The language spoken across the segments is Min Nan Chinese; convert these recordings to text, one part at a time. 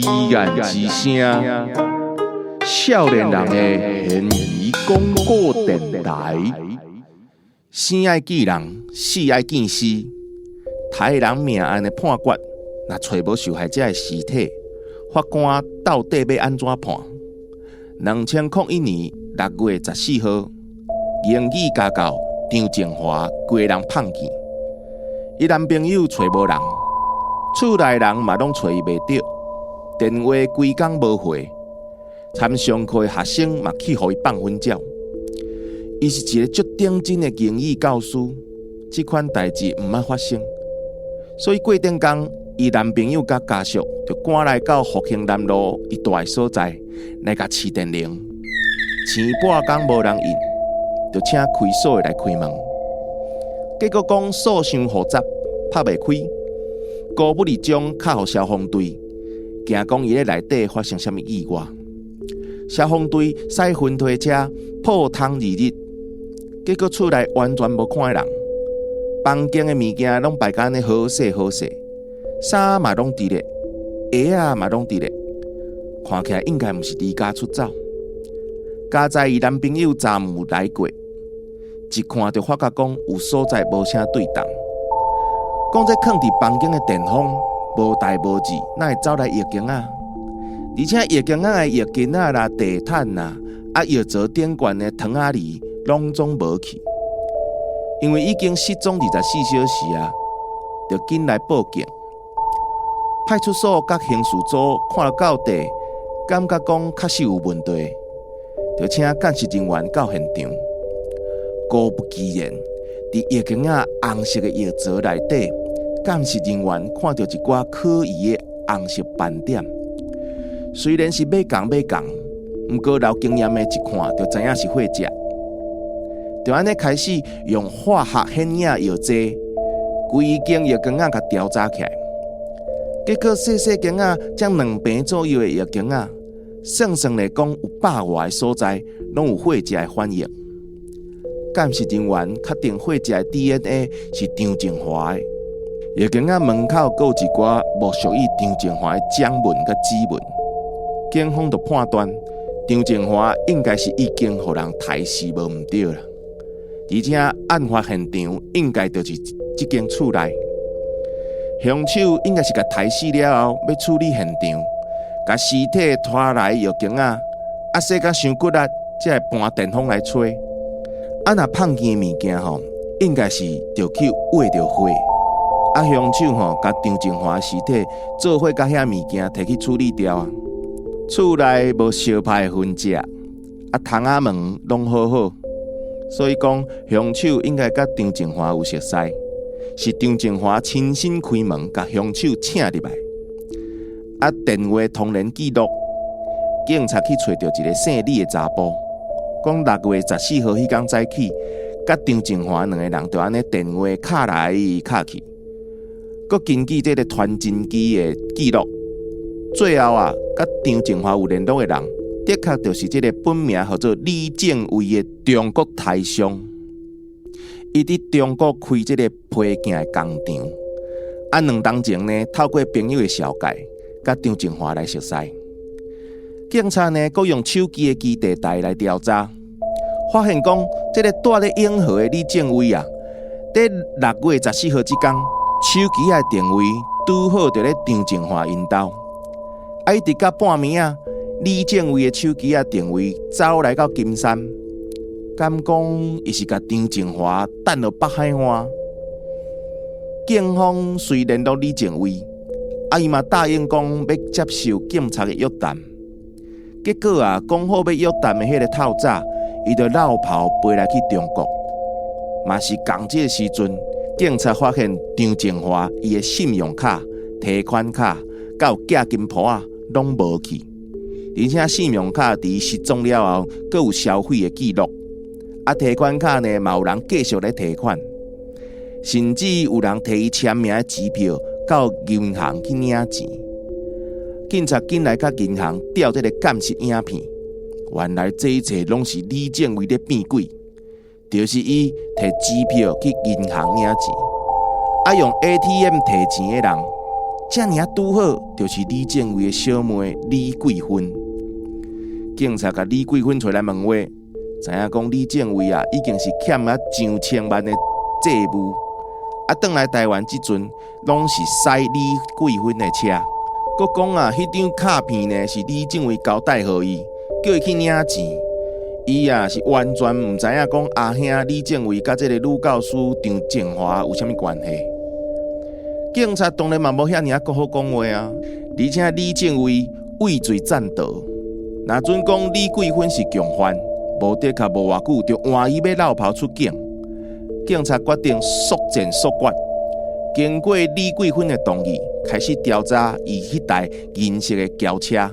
彼岸之聲，少年人的懸疑廣播電台。生愛見人，死愛見屍。刣人命案的判決，若揣無受害者的屍體，法官到底欲按怎判？2001年6月14號，英語家教張靜華規人碰見，伊男朋友揣無人，厝內人嘛攏揣伊袂著，電話規工無回，參上課的學生嘛去予伊放粉鳥。伊是一個足頂真的英語教師，這款代誌毋捌發生，所以過頂工，伊男朋友佮家屬就趕來到復興南路伊蹛的所在來共飼電鈴，飼半工無人應，就請開鎖的來開門。結果講鎖傷複雜，拍袂開，高不離將敲予消防隊，驚講伊咧內底發生啥物意外。消防隊駛雲推車破窗而入，結果厝內完全無看見人，房間的物件攏擺甲按呢好勢好勢，衫嘛攏佇咧，鞋仔嘛攏佇咧，看起來應該毋是離家出走。佳哉伊男朋友昨暝有來過，一看就發覺講有所在無啥對當。講這囥佇房間的電風無代無誌，哪會走來浴間仔？而且浴間仔的浴巾仔啦、地毯啦、啊浴槽頂懸的床仔簾攏總無去，因為已經失蹤24小時啊，就緊來報警。派出所佮刑事組看了到底，感覺講確實有問題，就請鑑識人員到現場。果不其然，佇浴間仔紅色的浴槽內底，鑑識人員看著一寡可疑的紅色斑點。雖然是欲仝欲仝，毋過老經驗的一看就知影是血跡。就按呢開始用化學顯影藥劑，規間浴間仔共調查起來。結果細細間仔，才兩坪左右的浴間仔，算算來講有百外个所在，攏有血跡的反應。鑑識人員確定血跡的 DNA 是張靜華的。浴間仔門口閣有一寡無屬於張靜華的掌紋佮指紋。警方就判斷張靜華應該是已經予人刣死無毋對啦。而且案發現場應該就是這間厝內，兇手應該是共刣死了後，欲處理現場，共屍體拖來浴間仔，啊洗甲傷骨力，才會搬電風來吹。啊若碰見的物件吼，應該是著去煨著火。啊兇手吼，共張靜華屍體做伙共遐物件提去處理掉啊。厝內無相拍的痕跡，啊窗仔門攏好好，所以講兇手應該佮張靜華有熟似，是張靜華親身開門共兇手請入來。啊電話通聯記錄，警察去揣著一个姓李的查埔，講6月14號彼工早起，佮張靜華兩个人就按呢電話敲來敲去，閣根據這个傳真機的記錄，最後啊，佮張靜華有聯絡的人，的確就是這个本名號做李正威的中國台商。伊佇中國開這个皮件的工廠，啊，兩冬前呢，透過朋友的紹介，佮張靜華來熟似。警察呢，閣用手機的基地台來調查，發現講這个蹛咧永和的李正威啊，佇6月14號這工，手機的定位拄好佇咧張靜華𪜶兜。啊，一直到半暝仔，李正威的手機仔定位走來到金山，敢講伊是共張靜華等落北海岸。警方隨聯絡李正威，啊，伊嘛答應講欲接受警察的約談。結果啊，講好欲約談的彼个透早，伊就落跑飛來去中國。嘛是仝這个時陣，警察發現張靜華伊的信用卡、提款卡，佮有寄金簿仔攏無去，而且信用卡佇失蹤了後，閣有消費的記錄。啊，提款卡呢，嘛有人繼續咧提款，甚至有人提伊簽名的支票到銀行去領錢。警察緊來佮銀行調這个監視影片，原來這一切攏是李正威咧變鬼，就是伊提支票去銀行領錢，啊用 ATM 提錢的人，遮爾仔拄好，就是李正偉的小妹李桂芬。警察共李桂芬揣來問話，知影講李正偉啊，已經是欠啊上千萬的債務。啊，轉來台灣這陣，攏是駛李桂芬的車。閣講啊，彼張卡片呢是李正偉交代予伊，叫伊去領錢。伊啊是完全毋知影講阿兄李正偉佮這个女教師張靜華有啥物關係。警察當然嘛無遐爾仔閣好講話啊，而且李正偉畏罪潛逃，若準講李桂芬是共犯，無的確無偌久就換伊欲落跑出境。警察決定速戰速決，經過李桂芬的同意，開始調查伊彼台銀色的轎車。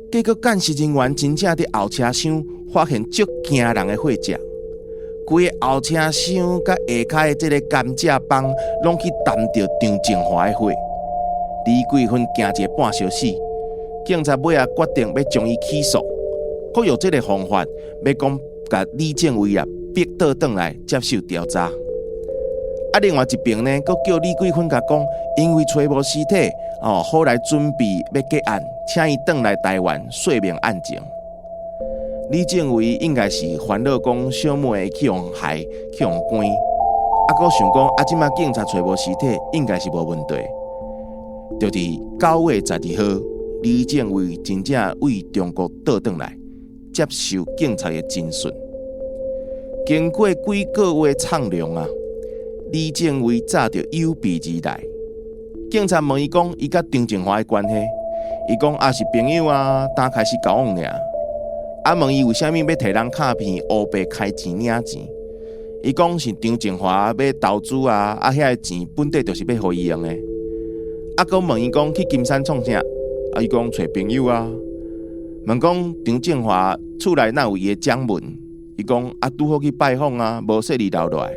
結果鑑識人員真正佇後車廂發現足驚人的血跡，規个後車廂佮下跤的這个甘蔗枋攏去澹著張靜華的血。李桂芬驚一个半小死，警察尾仔決定欲將伊起訴，閣用這个方法欲講共李正偉啊逼倒轉來接受調查。啊，另外一邊呢，閣叫李桂芬共講，因為揣無屍體，哦，好來準備欲結案，請伊轉來台灣說明案情。李正偉應該是煩惱講小妹會去予害，去予關，啊，閣想講啊，這馬警察揣無屍體，應該是無問題。就佇9月12號，李正偉真正對中國倒轉來接受警察的偵訊。經過幾個月暢量啊，李正偉早就有備而來。警察問伊講，伊佮張靜華的關係，伊講啊是朋友啊，剛開始交往爾。啊問伊為啥物欲提人卡片烏白開錢領錢，伊講是張靜華欲投資啊，啊遐个錢本底就是欲予伊用的。啊，閣問伊講去金山創啥？啊，伊講揣朋友啊。問講張靜華厝內哪有伊的掌紋？伊講啊，拄好去拜訪啊，無細膩留落來。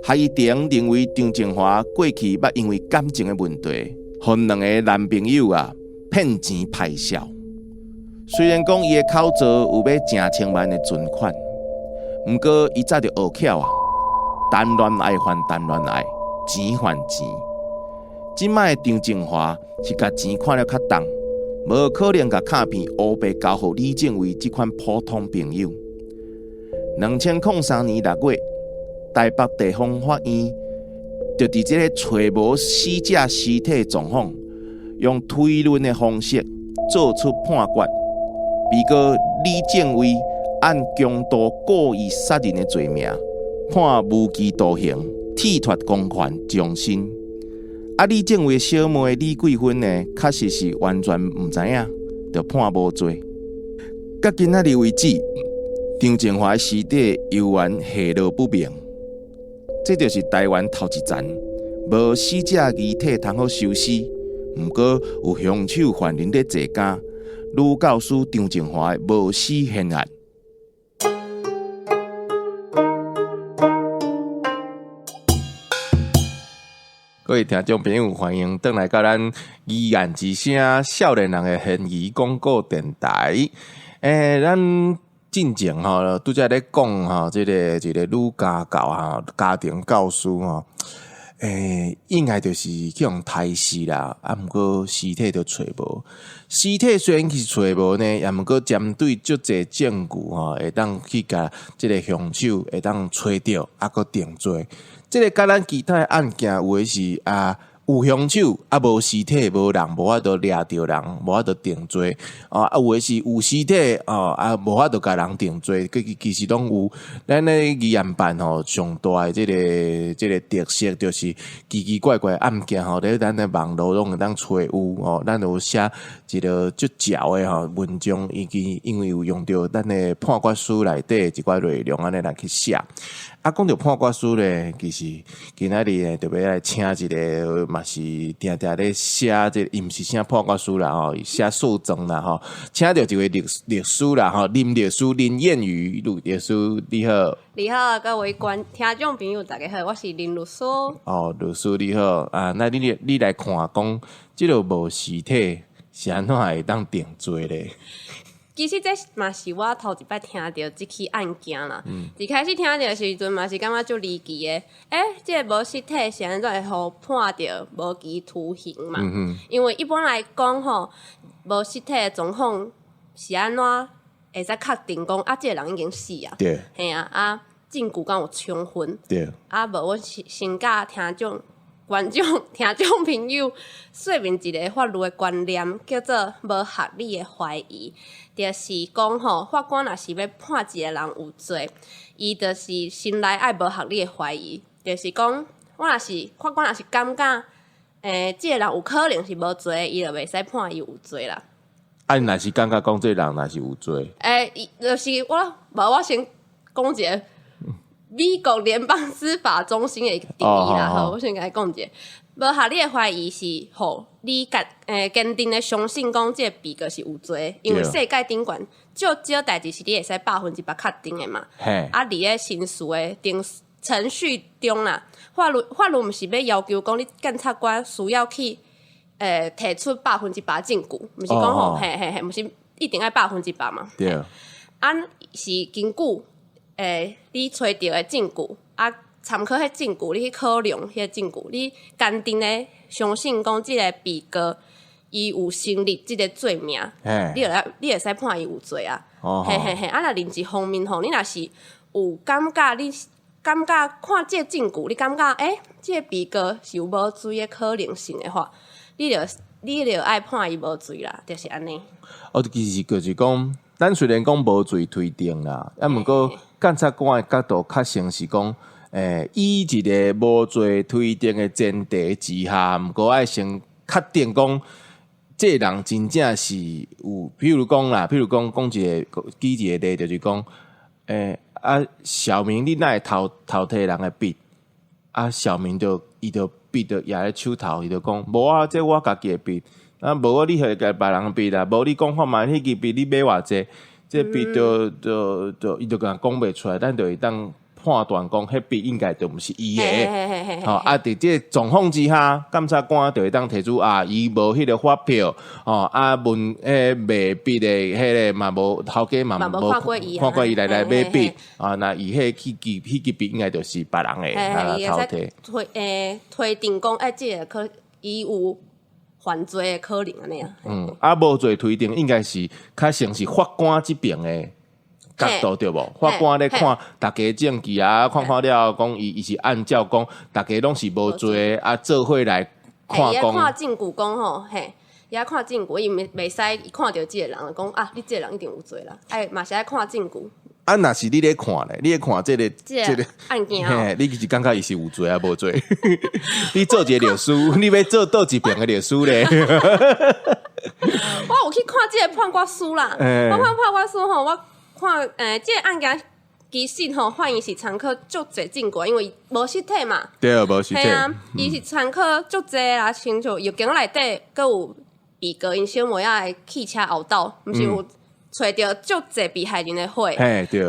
合議庭認為張靜華過去捌因為感情的問題，予兩个男朋友啊騙錢刣痟。雖然講伊的口座有欲成千萬的存款，毋過伊早就學巧啊，談戀愛還談戀愛，錢還錢。這擺的張靜華是共錢看了較重，無可能共卡片烏白交予李正偉這款普通朋友。2003年6月，台北地方法院就佇這个揣無死者屍體狀況，用推論的方式做出判決。被告李正偉按強盜故意殺人的罪名，判無期徒刑，褫奪公權終身。啊，李正偉小妹李桂芬呢，確實是完全毋知影，就判無罪。到今仔日為止，張靜華的屍體猶原下落不明。這就是台灣頭一層無死者遺體通好收屍，毋過有兇手犯人佇坐監，女教師張靜華的無屍懸案。各位聽眾朋友，歡迎轉來到咱疑案之聲少年人的懸疑廣播電台。欸，咱進前吼，拄才咧講吼，這个一个女家教吼，家庭教師吼，欸，應該就是去予刣死啦，啊，毋過屍體都揣無。屍體雖然是揣無呢，也毋過針對足濟證據吼，會當去共這个兇手會當揣著，啊，閣定罪。這个佮咱其他的案件有的是啊，有兇手啊，無屍體，無人，無法度掠著人，無法度定罪。啊，有的是有屍體，哦，啊，無法度共人定罪。其實攏有。咱咧疑案辦吼，上大的這个特色就是奇奇怪怪的案件吼，佇咱的網路攏會當揣有吼。咱有寫一个足嚼的吼文章，以及因為有用著咱的判決書內底一寡內容按呢來去寫。啊，講著判決書咧，其實今仔日咧，特別來請一个嘛是定定咧寫這個，伊毋是寫判決書啦吼，寫訴狀啦吼，請著一位律師啦吼，林律師林諺瑜律師，你好。你好，各位觀聽眾朋友，大家好，我是林律師。哦，律師你好，啊，那你來看講，這个無屍體是按怎會當定罪咧？其實這嘛是我頭一擺聽著這起案件啦。一開始聽著的時陣嘛是感覺足離奇的，欸，這個無實體是按怎會予判著無期徒刑嘛？因為一般來講吼，無實體的狀況是按怎會使確定講啊，這個人已經死啊？嘿啊，啊，證據敢有充分？啊，無阮先先佮聽眾、觀眾、聽眾朋友說明一个法律的觀念，叫做無合理的懷疑，就是講吼，法官若是欲判一个人有罪，伊就是先來愛無合理的懷疑，就是講我若是法官若是感覺，這个人有可能是無罪，伊就袂使判伊有罪啦。啊，你若是感覺講這個人若是有罪，欸，伊就是我，無我先講一个美國聯邦司法中心的一個定義啦，好，我先共你講一下。無合理的懷疑是，予你堅定的相信講這個被告是有罪，因為世界頂懸足少代誌是你會使100%確定的嘛。啊，佇咧刑事的程序中啦，法律毋是欲要求講你檢察官需要去提出百分之百證據，毋是講吼，嘿嘿嘿，毋是一定愛百分之百嘛。啊，是根據你揣著的證據，啊，參考彼證據，你去考量彼个證據，你堅定的相信講這个被告伊有成立這个罪名，你會使判伊有罪啊。嘿嘿嘿，啊，若另一方面吼，你若是有感覺，你感覺看這个證據，你感覺欸，這个被告是有無罪的可能性的話，你就愛判伊無罪啦，就是按呢。哦，其實就是講，咱雖然講無罪推定啦，啊，毋過檢察官的角度較像是講，以一个無罪推定的前提之下，毋過愛先確定講，這個人真正是有，譬如講啦，譬如講講一个舉一个例，就是講，啊，小明你哪會偷提人的筆？啊，小明就伊就筆就攑咧手頭，伊就講，無啊，這我家己的筆。啊，無啊，你彼共別人筆啦，無你講看覓，彼支筆你買偌濟？這筆就伊就共講袂出來，咱就會當判斷講，彼筆應該就毋是伊的。吼，啊，佇這個狀況之下，檢察官就會當提出啊，伊無彼个發票，吼，啊，問彼賣筆的彼个嘛無頭家嘛無看過伊，看過伊來買筆，啊，那伊彼支筆應該就是別人的，啊，偷提。推定講，欸，這个可伊有犯罪的可能按呢啊。嗯，啊，無罪推定應該是較像是法官這邊的角度對無？法官咧看逐家證據啊，看看了後講伊是按照講逐家攏是無罪，啊，做伙來看講。看證據講吼，嘿，伊愛看證據，伊袂使伊看著這个人講啊，你這个人一定有罪啦，愛嘛是愛看證據。啊，若是你咧看咧，你咧看這个這个案件，嘿，你是感覺伊是有罪抑無罪？你做一个律師，你欲做佗一邊的律師咧？我有去看這個判決書啦，我看判決書吼，我看這个案件其實吼，法院是參考足濟證據，因為無實體嘛。對，無實體。嘿啊，伊是參考足濟啦，親像藥間內底閣有被告𪜶小妹仔的汽車後斗，毋是有揣著足濟被害人的血，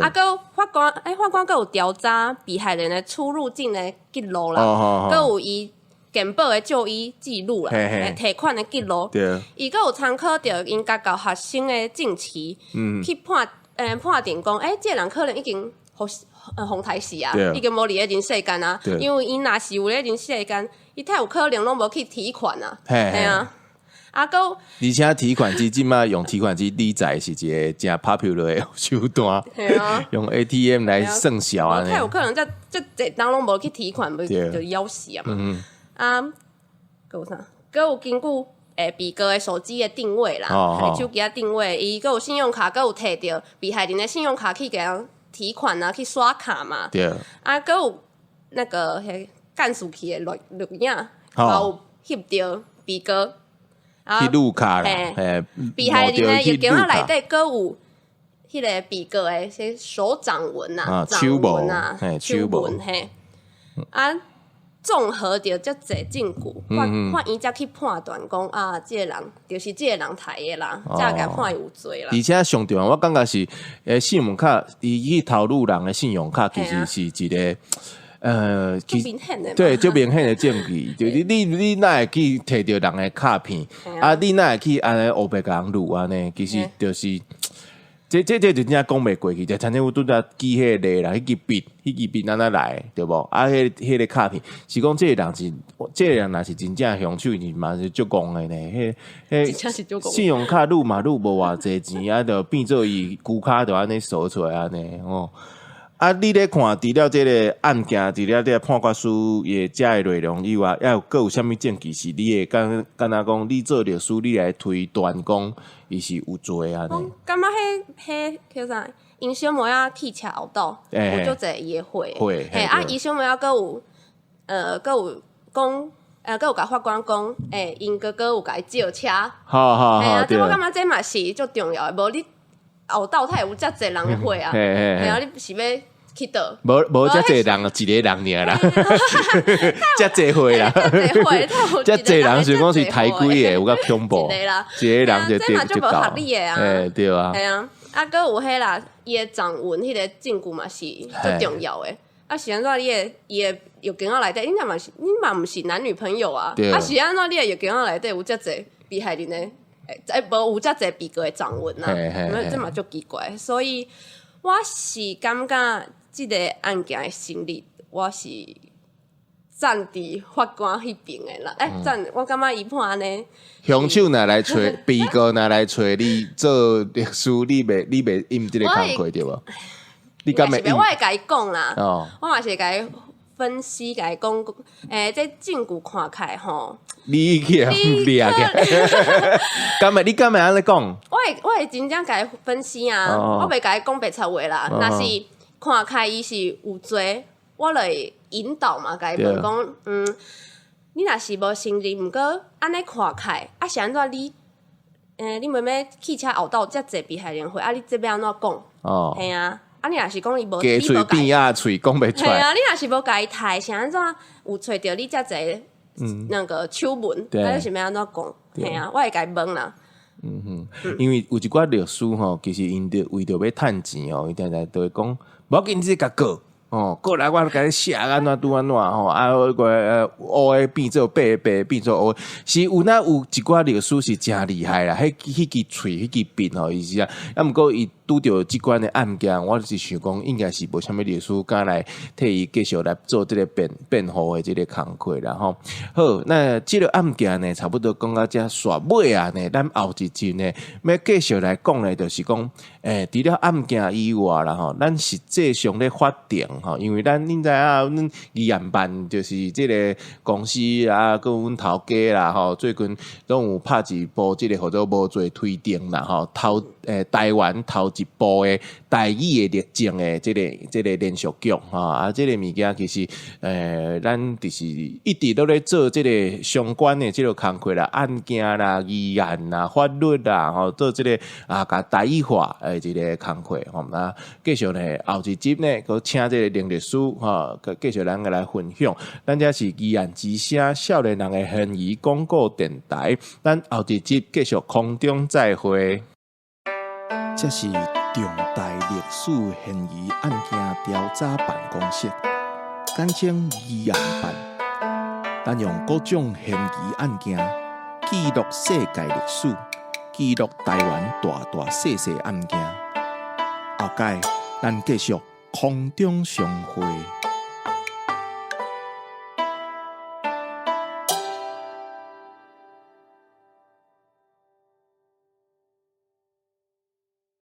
啊，閣法官，欸，法官閣有調查被害人的出入境的記錄啦，閣有伊健保的就醫記錄啦，提款的記錄，伊閣有參考著𪜶家教學生的證詞，去判定講，欸，這个人可能已經予刣死啊，已經無佇咧人世間啊，因為伊若是有咧人世間，伊太有可能攏無去提款啊，嘿啊。啊，閣而且提款機這擺用提款機理財是一个誠 popular 的手段，用 ATM 來算數啊。太有可能這這當攏無去提款，無就枵死啊嘛。啊，閣有啥？閣有根據被告的手機的定位啦，手機仔定位，伊閣有信用卡，閣有提著被害人的信用卡去共人提款啊，去刷卡嘛。啊，閣有那個彼監視器的錄影，嘛有翕著被告。去錄卡啦，被害人的藥間仔內底，閣有彼个被告的些手掌紋啊、掌紋啊、手紋嘿。啊，綜合著遮濟證據，法院才去判斷講啊，這个人就是這个人刣的啦，才會共判伊有罪啦。而且上重要，我感覺是，信用卡伊去偷擄人的信用卡，其實是一个。對，足明顯的證據，就是你哪會去提著人的卡片，啊，你哪會去按呢烏白共人擄按呢？其實就是。這就真正講袂過去，就親像阮拄才舉彼個例啦，彼支筆按怎來，對無？啊，彼個卡片是講這個人是，這個人若是真正兇手，伊嘛是足戇的呢。彼真正是足戇。信用卡擄嘛擄無偌濟錢，啊，就變做伊龜跤就按呢趖出來按呢吼。啊，你咧看除了這個案件，除了這個判決書伊的遮个內容以外，猶有閣有啥物證據是你會敢若講，你做律師，你來推斷講伊是有罪按呢？我感覺彼彼叫啥？𪜶小妹仔汽車後斗有足濟伊的血，嘿啊，伊小妹仔閣有閣有講，閣有共法官講，欸，𪜶哥哥有共伊借車，嘿啊，這我感覺這嘛是足重要的，無你後斗才會有遮濟人的血啊，嘿啊，你是欲去佗？無無遮濟人，一个人爾啦，遮濟血啦，遮濟人想講是刣幾个，有夠恐怖，一個人就這嘛足無合理的啊，欸對啊，嘿啊，啊，閣有彼啦，伊的掌紋彼個證據嘛是足重要的，啊是按怎你的伊的浴巾仔內底，你嘛是你嘛毋是男女朋友啊，啊是按怎你的浴巾仔內底有遮濟被害人的？欸，無有遮濟被告的掌紋啊，這嘛足奇怪，所以我是感覺這个案件的成立，我是站佇法官彼邊的啦。欸，站我感覺伊判按呢。兇手若來揣被告若來揣你做律師，你袂應這个工課對無？你敢會？我會共伊講啦，我嘛是會共伊分析，共伊講，欸，這證據看起來吼，你去掠起來，敢會？你敢會按呢講？我會真正共伊分析啊，我袂共伊講白賊話啦。若是看起來伊是有罪，我就會引導嘛，共伊問講，你若是無承認，毋過按呢看起來，啊是按怎你？欸，你妹妹汽車後斗遮濟被害人血，啊你這欲按怎講？嘿啊。啊！你若是講伊無，雞喙變鴨喙，講袂出來。嘿啊！你若是無共伊刣，是按怎有揣著你遮濟那個手紋？啊，你是欲按怎講？嘿啊，我會共伊問啦。嗯哼，因為有一寡律師吼，其實𪜶著為著欲趁錢吼，伊定定都會講，無要緊，你共告哦，過來我共你寫按怎拄按怎吼，啊，個烏的變做白，白的變做烏，是有哪有一寡律師是誠厲害啦，彼支喙，彼支筆吼，伊是啊，啊，毋過伊拄著這款的案件，我是想講，應該是無啥物律師敢來替伊繼續來做這個辯護的這個工課啦吼。好，那這個案件呢，差不多講到這煞尾啊呢，咱後一集呢，欲繼續來講的，就是講，欸，除了案件以外啦吼，咱實際上咧法庭吼，因為咱恁知影，阮議案辦就是這個公司啊，閣有阮頭家啦吼，最近攏有拍一部這個號做無罪推定啦吼，頭欸台灣頭一部的台語的律政的這個連續劇吼，啊，這個物件其實，欸，咱就是一直都咧做這個相關的這個工課啦，案件啦、議案啦、法律啦，吼，做這個啊，共台語化的一個工課吼。啊，繼續呢，後一集呢，閣請這個林律師吼，繼續咱個來分享。咱這是議案之聲，少年人的懸疑廣播電台。咱後一集繼續空中再會。這是重大歷史懸疑案件調查辦公室，簡稱疑案辦。咱用各種懸疑案件記錄世界歷史，記錄台灣大大細細案件。後擺咱繼續空中相會。